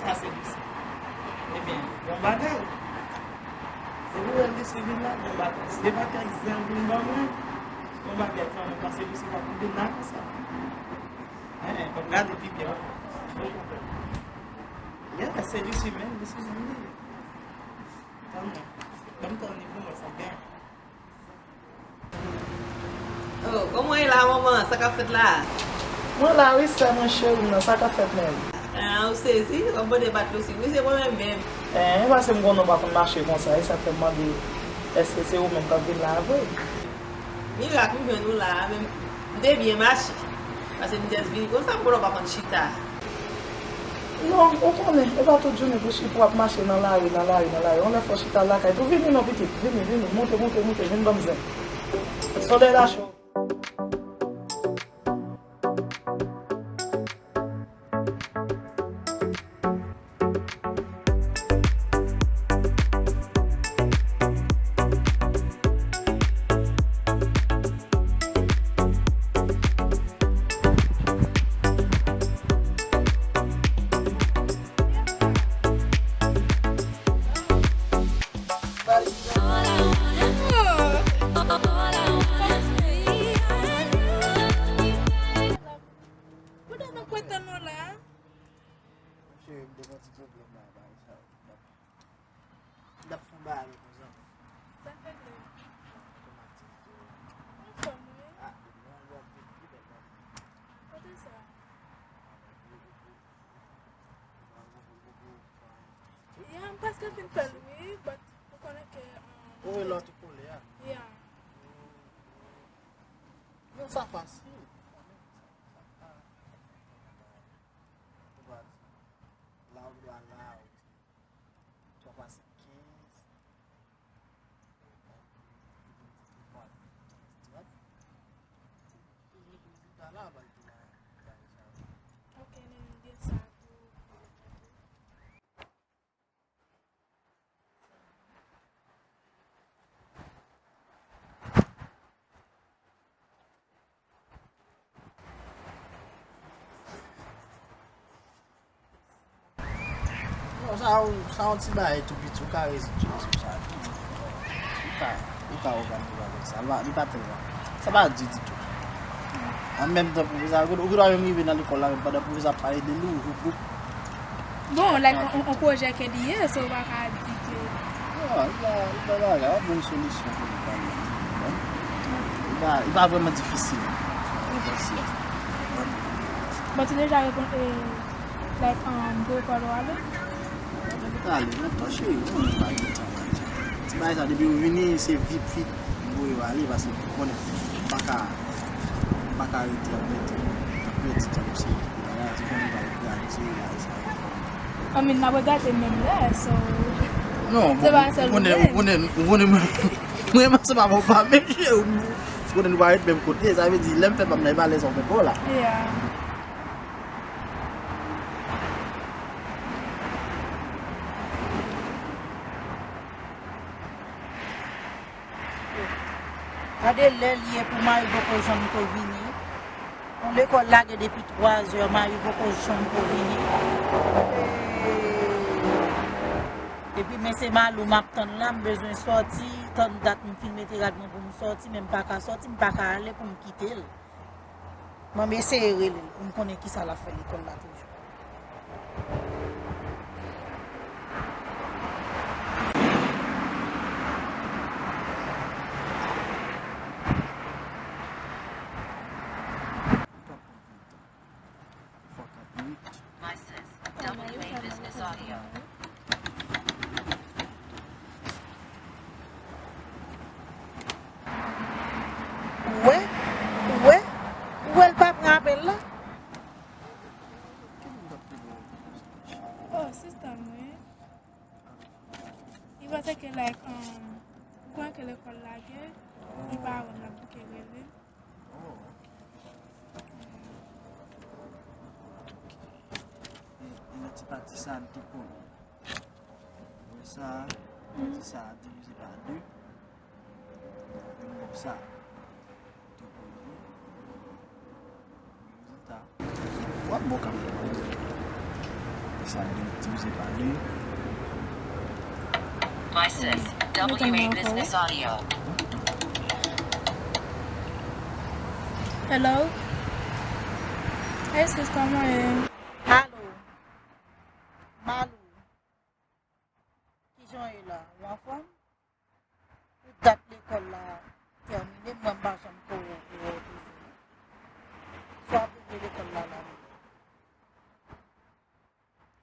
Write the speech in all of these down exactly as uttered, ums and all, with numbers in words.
Sa se Lucy. Ebyen, bon bagay. Depi w wè Lucy vin la, bon bagay. Se pa kèk zen vin ban mwen, bon bagay kanmenm, paske Lucy pa konn vin la konsa. Hein, fò m gade pi byen. Yeah, se Lucy menm, Lucy menm li ye. Tann mwen. Ban m tann li pou mwen, sa gen. Oh, kòman w ye la, manman? Sa k ap fèt la? Mwen la wi, sè mwen cheri m nan, sa k ap fèt menm? Ah, ou sezi? W ap mande bat Lucy. Wi, se mwen menm menm. Eh, e paske m konnen w pa konn mache konsa, e sa k fè m mande èske se ou menm k ap vin la a vre? Mirak m jwenn ou la a, men m te byen mache. Paske m jis vini konsa, m konnen w pa konn chita. Non, ou konnen, e pa tout jounen pou chita w ap mache nan lari, nan lari, nan lari. Yon lè fò chita lakay tou. Vini non, pitit, vini, vini, moute, moute, moute, vin ban m zen. Solèy la cho. Poutèt mwen kwè tann nou la. Cheri, m te gen yon ti pwoblèm la, bagay sa yo. M t ap, m t ap fè yon bagay avèk yon zanmi. Sa fè lè? Otomatik. Anfòm, wi. Ah, depi yon lè ap vin pi bèl, non. Kote sa? Ya, m prèske fin fè l, wi, but ou konnen ke, um, ou wè lòt ou kole a? Ya. Non, sa fasil. Ou pa di, la ou dwe al la, ou di, twa pase kenz, ou di, ou pa di, trant. Rezilta la, ba l tou la, ba l sa. Ok, men m gen sa tou. Non, sa, sa yon ti bagay tou piti, ou ka rezidye sou sa tou. Ou ka, ou ka òganize avèk sa. Li pa, li pa trè, sa pa di ditou. An menm tan, pwofesè a, ou gendwa menm rive nan lekòl la, menm pandan pwofesè a ap pale de li, ou, ou, ou, Bon, like, on, on pwojè ke li ye, so ou pa ka di ke. Ah, li pa, li pa bagay, ap jwenn solisyon pou li kanmenm. Li pa, li pa vrèman difisil. Mwen panse. Bon, tu deja reponn, eh, like, um, voye kòl ou ale? Mwen ale, mwen pa cheri, mwen pa gen tan. Ti bagay sa, depi ou vini, se vip, vip, voye yo ale, paske ou konnen, m pa ka, m pa ka rete ap pèdi, ap pèdi tan pou seri de bagay, ou konnen m pa regrate seri bagay sa yo. I mean, n ap regrate menm lè, so. Non, se pa yon sèl pwoblèm. Ou konnen, ou konnen, ou konnen mwen, mwen, mwen, se pa bon, pa menm je, ou konnen nou pa ret menm kote, sa vle di, lè m fè pa m nan, e pa lè sa w fè pa w la. Yeah. Gade lè l ye pou Mari poko janm ko vini. Bon, lekòl lage depi twa zè, Mari poko janm ko vini. E, epi men se Malou m ap tann la, m bezwen sòti, tann dat m fin mete rad mwen pou m sòti, men m pa ka sòti, m pa ka ale pou m kite l. Mwen m eseye rele l pou m konnen kisa l ap fè lekòl la toujou. My sis, W A Business Audio. Ou wè? Ou wè? Ou wè l pa pran apèl la? Oh, sista mwen. Li panse ke, like, um, ou konnen ke lekòl lage, li pa wè m, l ap bouke rele m. Oh, ok. E, e nan ti pati sa, n te konnen. Wè sa, pati sa divize pa de. Menm bò sa. Te konnen. Rezilta. W ap bon kanmenm. Sa di, di m se pa li. Buses, W A Business Audio. Hello? Hey sis, kòman w ye? Alo. Malou. Kijan w ye la? Ou anfòm? Tout dat lekòl la tèmine, mwen m pa janm ko-, ko-, koze. Sa w ap regle lekòl la la menm?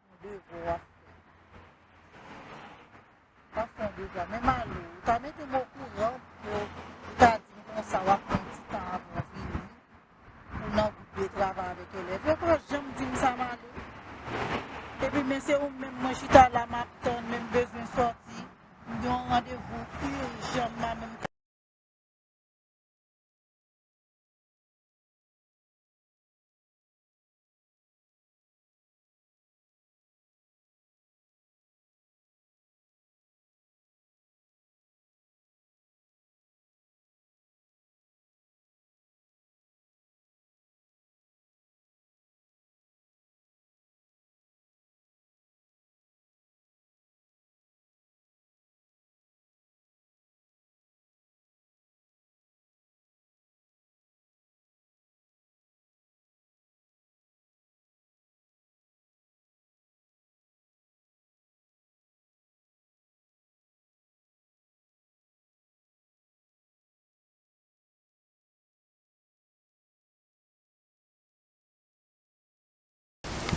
Yon devwa w ap fè. W ap fè yon devwa. Men Malou, ou ta mete m okouran pou ou ta di m konsa w ap pran ti tan avan w vini. Ou nan gwoup de travay avèk elèv yo, pa janm di m sa, Malou. Epi men se ou menm mwen chita la, m ap tann, men m bezwen sòti. M gen yon randevou ijan, m pa menm ka.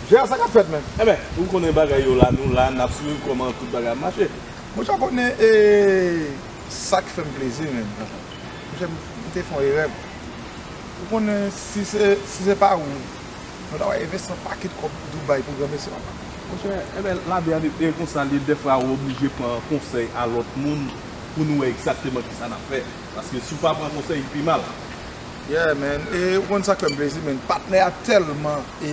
Jera, sa k ap fèt, menm? Enben, ou konnen bagay yo la, nou la, n ap swiv kòman tout bagay ap mache. Monchè, konnen, e, sa k fè m plezi, menm. Monchè, m, m te fè yon erè. Ou konnen, si se, si se pa ou, nou ta pral envesti yon pakèt kòb Dubai pou granmesi papa. Monchè, enben, lavi a li, e konsa, li, dèfwa, ou oblije pran konsèy a lòt moun pou nou wè egzakteman kisa n ap fè. Paske si w pa pran konsèy, li pi mal. Yeah, man. E ou konn sa k fè m plezi, man. Patnè a tèlman, e,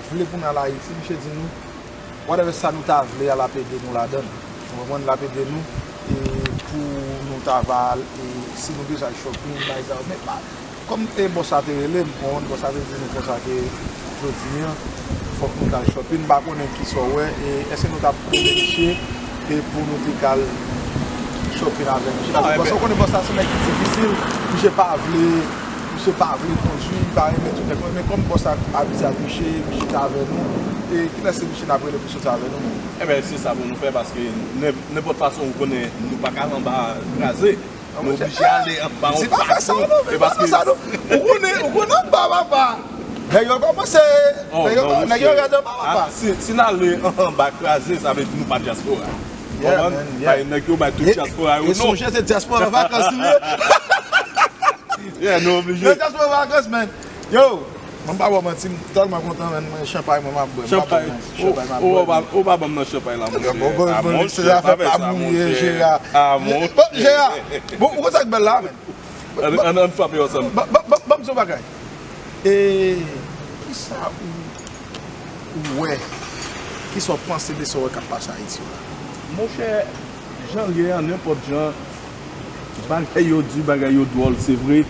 vle pou n al Ayiti, misye di nou, whatever sa nou ta vle a, l ap ede nou ladan l. Ou konprann? L ap ede nou, e, pou nou ta va al, e, si nou bezwen al shopping, bagay sa yo. Men pa, kòm, e, bòs la te rele m, ou konprann, bòs la te di nou konsa ke jodi a, fòk nou t al shopping, m pa konnen kisa w wè, e èske nou t ap rele misye, e pou nou te k al shopping avè misye? Paske bòs, ou konnen bòs la se nèg ki difisil, misye pa vle, misye pa vle kondui, li pa renmen tout nèg, men kòm bòs la abitye ak misye, misye te avè nou, e kilès se misye n ap rele pou soti avè nou menm? Enben, se sa pou nou fè, paske nen-, nenpòt fason, ou konnen, nou pa ka al anba kraze. Nou oblije ale anba yon pakou. Di pa fè sa non, men pa fè sa non. Ou konnen, ou konnen anba papa. Nèg yo kòmanse, nèg yo, nèg yo rèd anba papa. Si, si n ale anba kraze, sa vle di nou pa dyaspora. Konprann? Bay nèg yo bay tout dyaspora yo non. E sonje se dyaspora vakans nou ye. Yeah, nou oblije. Yo, dyaspora vakans, man. Yo, mwen pa ba w manti, m tèlman kontan, man, mwen, chanpay mwen m ap bwè. M pa ba w manti, chanpay m ap bwè. Ou pa, ou pa ban m nan chanpay la, monchè. Bon, bon, bon, se zafè pa mouri, Jera. Ah, monchè. Bon, Jera, bon, ou konn sa k bèl la, man? Ann, ann, ann frape ansanm. Ban, ban, ban, ban m di w yon bagay. E, kisa ou, ou wè, kisa w panse de sa w wè k ap pase Ayiti yo la? Monchè, jan l ye a, nenpòt jan, bagay yo di, bagay yo dwòl, se vre.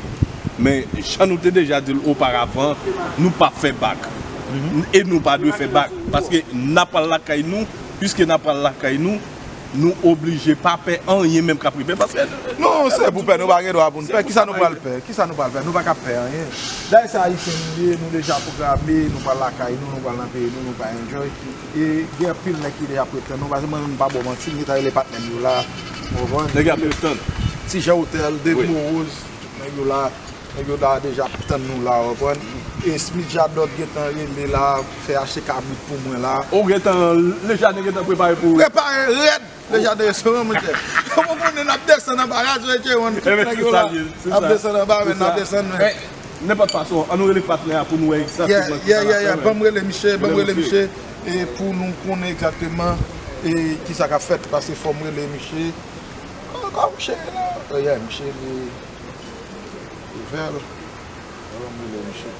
Men, jan nou te deja di l oparavan, nou p ap fè bak. E nou pa dwe fè bak. Paske n ap pral lakay nou, piske n ap pral lakay nou, nou oblije pa pè anyen menm k ap rive. Paske. Non, se pou pè, nou pa gen dwa pou n pè. Kisa nou pral pè? Kisa nou pral pè? Nou pa ka pè anyen. Dayè se Ayisyen nou ye, nou deja pwograme, nou pral lakay nou, nou pral nan peyi nou, nou pral enjoy. E gen anpil nèg ki deja ap ret tann nou, paske mwen menm m pa ba w manti, m gentan rele patnè m yo la, ou konprann? Nèg yo ap ret tann. Ti Jan Otèl, Dave Morose, tout nèg yo la, nèg yo la deja ap tann nou la, ou konprann? E Smith Jadot gentan rele la, fè achte kabrit pou mwen la. Ou gentan, Lejaden gentan prepare pou ou. Prepare rèd! Lejaden restoran, monchè. Kòman w konnen n ap desann anba, Radyo Echewan, tout nèg yo la. N ap desann anba, men n ap desann, men. Nenpòt fason, ann nou rele patnè a pou nou wè egzakteman kisa n ap fè, men. Ban m rele misye, ban m rele misye, e pou nou konnen egzakteman, e kisa k ap fèt, paske fò m rele misye. Ankò misye la. Oh, yeah, misye li, li vè l. Ban m rele misye.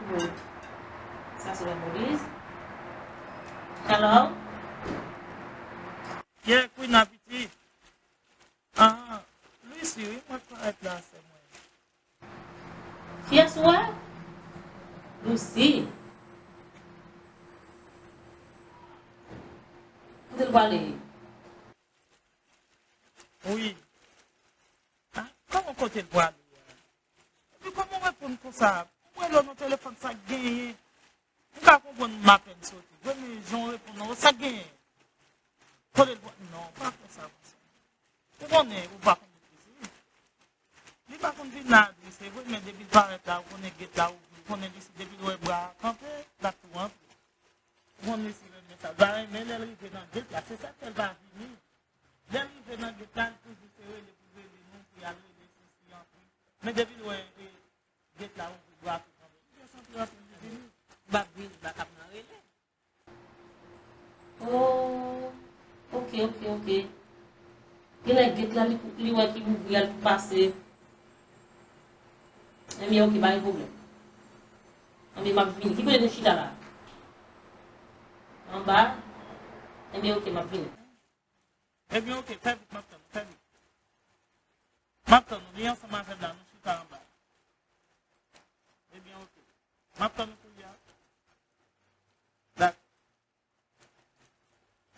Bon. Sa se lapolis. Hello? Yeah, Queen a piti. Ah, Lucy, wi, mwen parèt la, sè mwen. Kiyès ou wè? Lucy. Kote l prale? Wi. Ah, kòman kote l prale a? Epi kòman w reponn konsa? Ou rele w nan telefòn, sa k genyen? M ka konprann m apèn soti. Vre, men jan w reponn nan, sa k genyen? Kote l pran? Non, pa fè sa konsa. Ou konnen, ou pa konn Lucy. Li pa konn vin nan adrese vre, men depi l parèt la, ou konnen gèt la ouvri, ou konnen Lucy, depi l wè bra a kanpe, l ap tou antre. Ou konnen Lucy renmen sa. L pa renmen lè l rive nan gèt la, se sa k fè l pa vini. Lè l rive nan gèt la, l toujou se rele pou l rele nou, pou y al rele Sisi antre. Men depi l wè, e, gèt la ouvri, bra tou kanpe. Li jis antre, antre, li vini. M p ap vini, m pa t ap nan rele. Oh, ok, ok, ok. Genlè gèt la li, li wè ki ouvri a, l pou pase. Ebyen, ok, pa gen pwoblèm. Ebyen, m ap vini. Ki kote nou chita la? Anba? Ebyen, ok, m ap vini. Ebyen, ok, fè vit, m ap tann ou, fè vit. M ap tann ou, li ansanm avè m la, nou chita anba. Ebyen, ok. M ap tann ou kounye a. Dakò.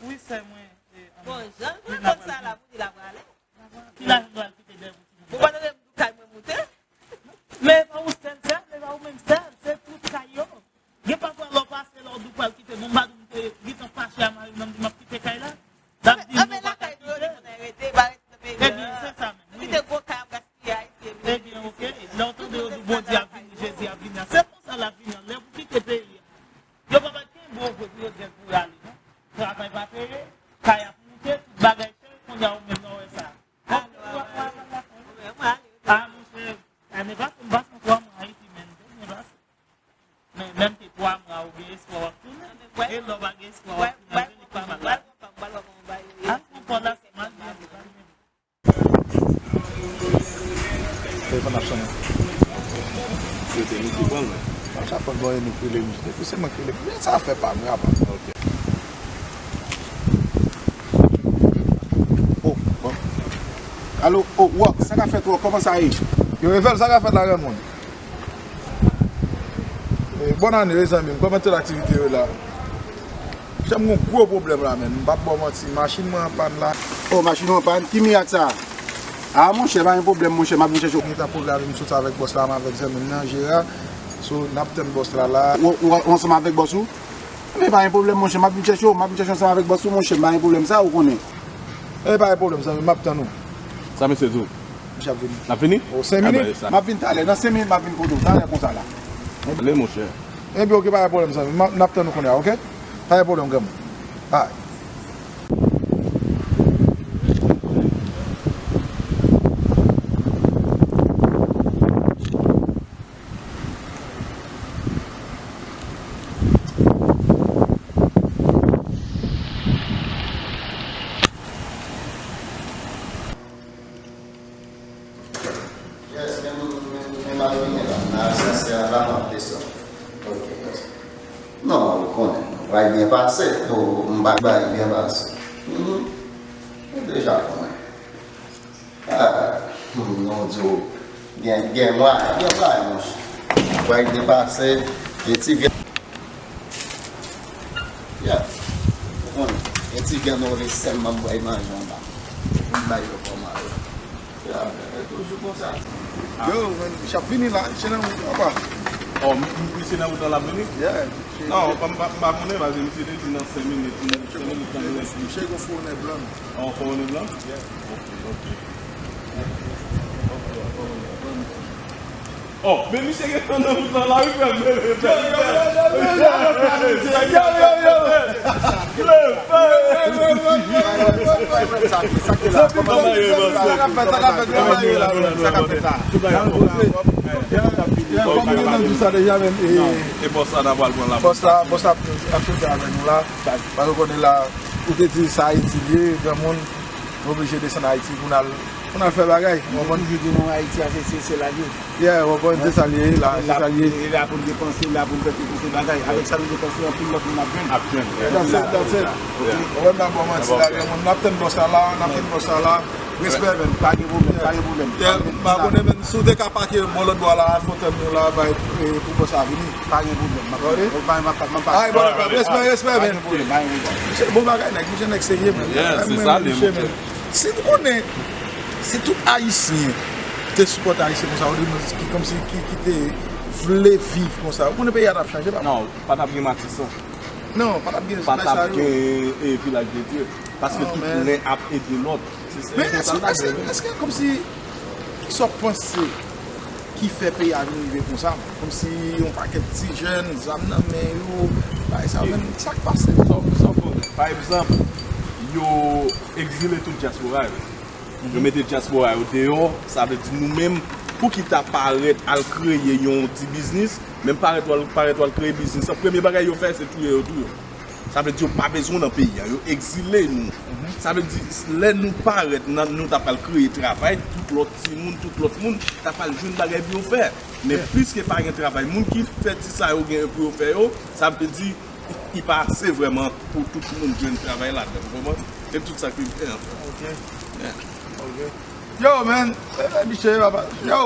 Wi, sè mwen, e, ann... Bon, jan l pran kòb sa la pou di l ap prale. Ki lajan l pral kite dèyè pou timoun? Ou pa tande m di w kay mwen moute? Men e pa ou sèl, sè, men e pa ou menm sèl, se tout kay yo. Gen pafwa lè w pase la, w di w pral kite, non, m pa di w m te gentan fache a mari m nan, m di m ap kite kay la. L ap di m non, w pa ka kite. Ebyen, se sa menm, wi. Ebyen, ok. Lè w tande yo di Bondye ap vini, Jezi ap vini a, se konsa l ap vini an. Lè pou kite peyi a. Yo pa pral kenbe w vre pou yo di l pou rale, non. Travay pa peye, kay ap moute, tout bagay chè, kounye a ou menm nan wè sa. Fòk ou ap travay lakay ou. A, monchè, ane pase, m pase yon twa mwa Ayiti, men, ane pase. Men, menm ke twa mwa, ou gen espwa w ap tounen. E lè w pa gen espwa w ap tounen, vini pa mal la. Al pran kòd la, se mal vini, mal vini. Telefòn ap sonnen. Rete, misye pran l. Sa pran bon, e nou k rele misye. Depi se mwen k rele. Men sa fè pa mwen, apa. Ok. Oh, bon. Alo, oh, Wòk, sa k ap fèt, Wòk? Kòman sa ye? Yo, Evel, sa k ap fèt la, granmoun? Eh, bòn ane, wi, zanmi m. Kòman tout aktivite yo la? Monchè, m gon gwo pwoblèm la, menn. M p ap ba w manti. Machin mwen an pàn la. Oh, machin ou an pàn? Ki mirak sa? Ah, monchè, pa gen pwoblèm, monchè. M ap vin chèche w. Gentan pwograme m sot avèk bòs la, m avèk zanmi m nan, Jera. So, n ap tann bòs la, la. Ou, ou, ou ansanm avèk bòs ou? Men pa gen pwoblèm, monchè. M ap vin chèche w. M ap vin chèche w ansanm avèk bòs ou, monchè. Pa gen pwoblèm sa, ou konnen. E pa gen pwoblèm, zanmi. M ap tann ou. Sa mesye di w? Misye ap vini. Misye ap vini? N ap vini? O, senk minit? M ap vin talè. Nan senk minit, m ap vin kote w. Talè konsa la. Ale, monchè. Ebyen, oke, pa gen pwoblèm, zanmi. M ap, n ap tann ou kounye a, oke? Pa gen pwoblèm, granmoun. Bay. Yes, men, men, men m al vini la. Nan asansè a la, m ap desann. Ok, yes. Non, ou konnen, nou pral byen pase. Ou, m pa bay byen pase. Mhm. Ou deja konnen. Ah, non, di w, gen, gen mwa, gen mwa, monchè. Ou pral byen pase, gen ti vyann. Yeah. Ou konnen, gen ti vyann ou vle sèlman m pral manje anba. Pou m bay yo kòman yo. Yeah, e toujou konsa. Yo, men, misye ap vini la, misye nan wout, apa. Oh, m, m, misye nan wout la, l ap vini? Yeah, misye... Non, m pa, m pa, m pa konnen, paske misye te di nan senk minit, senk minit nan... Misye gon fo nè blan. Oh, fo nè blan? Yeah. Ok, ok. Oh, men misye gentan nan wout lan la, wi, frè m. Yo, yo, yo, yo, yo, yo, yo, yo. Sa k fèt la? Kòman ye, sa k fèt la? Sa k fèt la? Kòm nou di sa deja, men, e, bòs la, n a pral pran la. Bòs la, bòs la ap, ap chita avèk nou la. Paske w konnen la, ou te di sa Ayiti l ye, granmoun, nou oblije desann Ayiti pou n al, pou n al fè bagay. Ou konprann? Toujou di non, Ayiti a se, se, se la l ye. Yeah, ou konprann, se sa l ye, la, se sa l ye. E la pou n depanse, la pou n fè tout se bagay. Avèk sa nou depanse, anpil lòt moun ap jwenn. Ap jwenn. That's it, that's it. Ou wè m pa ba w manti la, granmoun. N ap tann bòs la la, n ap tann bòs la la. Respè, men. Pa gen pwoblèm, pa gen pwoblèm. Yeah, m pa konnen, men, si w te ka pake bò lòt bò a la, Fontann nou la, bay, eh, pou bòs la vini. Pa gen pwoblèm, m ap, m ap, m ap, m ap pase. Ay, bon, respè, respè, men. Pa gen pwoblèm, pa gen pwoblèm. Misye bon bagay, nèg, misye nèg serye, men. Yeah, se sa, men, misye, men. Si nou konnen, si tout Ayisyen te sipòte Ayisyen konsa, ou di, ki, kòmsi, ki, ki te vle viv konsa, ou konnen peyi a t ap chanje, pa? Non, pa t ap gen Matisan. Non, pa t ap gen bagay sa yo. Pa t ap gen, eh, Vilaj de Dye. Paske tout len ap ede lòt. Men èske, èske, èske kòmsi, kisa w panse ki fè peyi a vin rive konsa? Kòmsi yon pakèt ti jèn, zam nan men yo, bagay sa yo, men sa k pase? Sa w, sa w konnen. Pa egzanp, yo egzile tout dyaspora yo. Yo mete dyaspora yo deyò, sa vle di nou menm, pou ki ta parèt al kreye yon ti biznis, menm parèt w al, parèt w al kreye biznis lan, premye bagay yo fè, se touye yo tou yo. Sa vle di yo pa bezwen w nan peyi a, yo egzile nou. Sa vle di, lè nou parèt, nan, nou ta pral kreye travay, tout lòt timoun, tout lòt moun, ta pral jwenn bagay pou yo fè. Men piske pa gen travay, moun ki fè ti sa yo gen pou yo fè yo, sa vle di, li pa ase vrèman pou tout moun jwenn travay ladan, ou konprann? Se tout sa ki, eh, anfen. Ok. Yeah. Ok. Yo, man. Eh, eh, Miche, papa. Yo.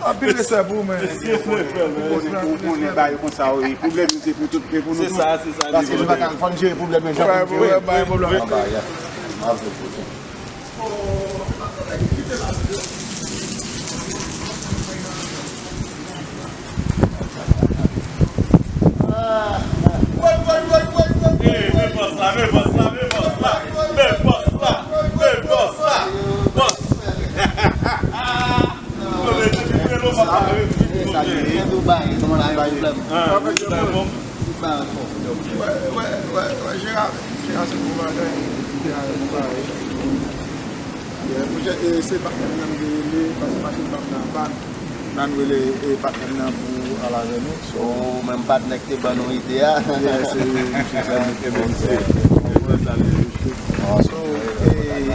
Anpil respè pou ou, man. Ou konnen, ou konnen bagay konsa, wi. Pwoblèm yo se pou tout, se pou nou tout. Se sa, se sa. Paske nou pa ka, fò n jere pwoblèm yo jan pou n jere. Wi, wi, wi. Anba, yeah. Ey, men bòs la, men bòs la, men bòs la, men bòs la, men bòs la, bòs. Yo, men depi prelo papa, wi. Sa ki gen Dubai, kòman la, pa gen pwoblèm. Ah, wi, sa bon. Tout bagay bon. Wè, wè, wè, wè, Jera, Jera se bon bagay. Jera se bon bagay. Yeah, mwen, eh, se patnè m nan m te rele, paske patnè m pa t nan ban. Nan rele, eh, patnè m nan pou al avè nou. So, oh, menm patnè k te ban nou ide a. Yeah, se misye sa. So, eh,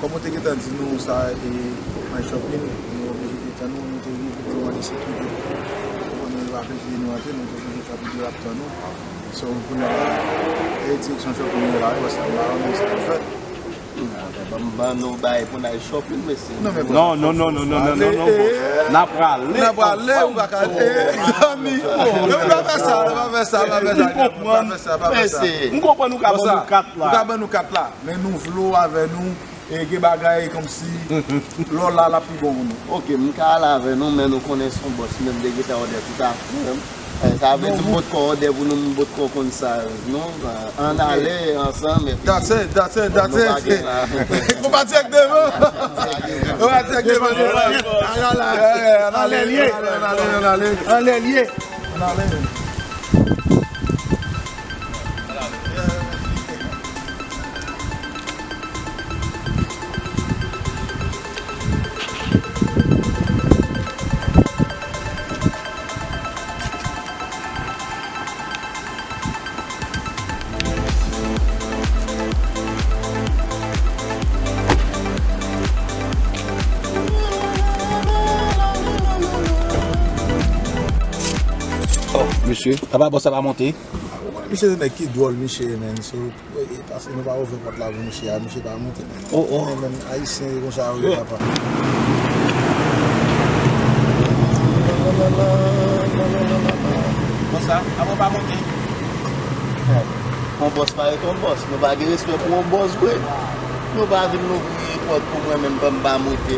kòm ou te gentan di nou sa, eh, Fòk Night Shopping, nou oblije te tann ou, nou te rive pou nou mande sekirite. Pou nou pa pèdi nou antre, nou te oblije fè videyo ap tann ou. So, kounye a la, e direksyon shopping yo la, yo, paske m pa konnen sa k ap fèt. Ban, ban nou bay pou n al shopping, mesye. Non, non, non, bòs. N ap prale. N ap prale, ou pa ka, eh, zanmi. Non, pa fè sa, pa fè sa, pa fè sa. M konprann. M konprann ou ka ban nou kat la. Ou ka ban nou kat la, men nou vle w avè nou. E gen bagay kòmsi lè w la, l ap pi bon pou nou. Ok, m ka al avè nou, men nou konnen se yon bòs, men m te gentan òdè tout afè m. Eh, sa vle di m potko òdè pou nou, m potko konn sa, non? Ann ale ansanm, epi that's it, that's it, that's it. Nou pa gen sa. Konpa dirèk devan. Konpa dirèk devan. Anlè l ye. Anlè l ye. Anlè l ye. Anlè l ye. Oh, mesye, apa bòs la pa monte? Misye se nèg ki dwòl, misye, men, so, e, e, paske nou pa ouvè pòt la pou misye a, misye pa monte, men. Oh, oh. Men, men, ayisyen yo konsa, wi, papa. Konsa, apa w pa monte? Yon bòs pa ret yon bòs. Nou pa gen respè pou yon bòs vre. Nou pa vin louvri pòt pou mwen menm, ban m pa monte.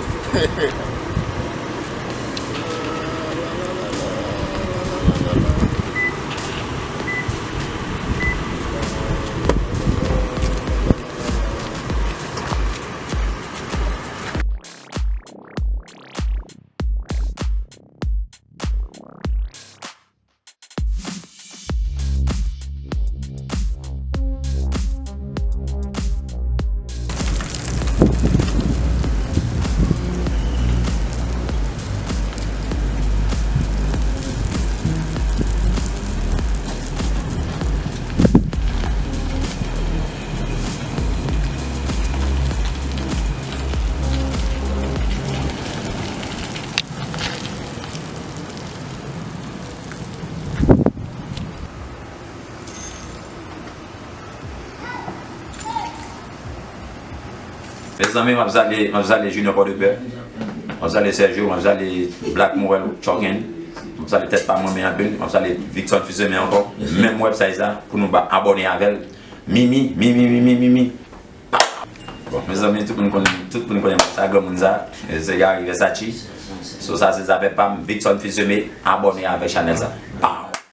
Mezanmi, m ap salye, m ap salye Junior Pòdepè. M ap salye Sergio, m ap salye Black Morel Choken. M ap salye tèt pa mwen men anpil, m ap salye Victon Fils-Aimé ankò. Menm website sa pou nou ba abòne avè l. Mimi, Mimi, Mimi, Mimi. Bon, mezanmi, tout moun konn, tout moun konnen sa, granmoun sa. Se Gary Versace. So sa se zafè pa m, Victon Fils-Aimé, abòne avè chanèl sa. Pow!